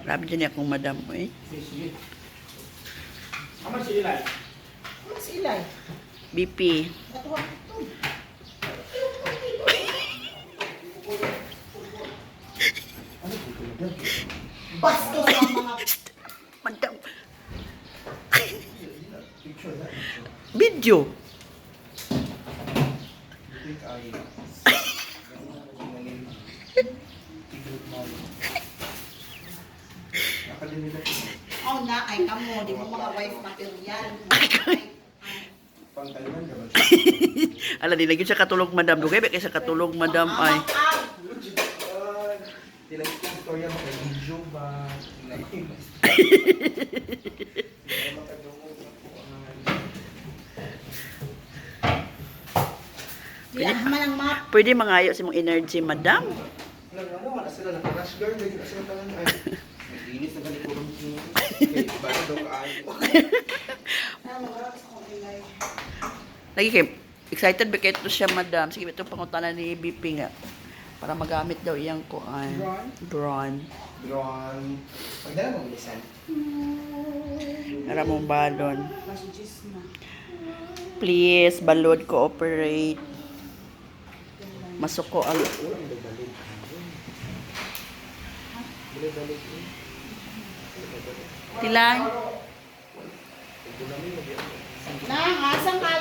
Grabe dyan akong madam eh. Sige. Aman si Eli. Ano si Ilay? BP. Natuwa ito. Bastos ang mga Madam. Video. Oh na, ay kamo, di mo mga wife material. Ala, di lagi siya katulog, madam. Dugay ba kay sa katulog, madam, ay. Istorya mo kay video ba? Di ah, man ang map. Pwede mangayo sa mong energy, madam. Wala nga mo, wala sila naka-rush guard, lagi na sila tanan ay. Naglinis na ganito ron siya. Kay bago daw kaayo. Ano, wala sa akong Ilay. Lagi kay excited ba kay to siya, madam? Sige, itong pangutana ni BP nga. Para magamit daw iyang kuan. Drone? Drone. Drone. Pagdala mo bilisan. Para mong balon. Messages na. Please, balod, cooperate. Masuko ang Wala ang balik. Balik-balik. Tilay. Na, asang ka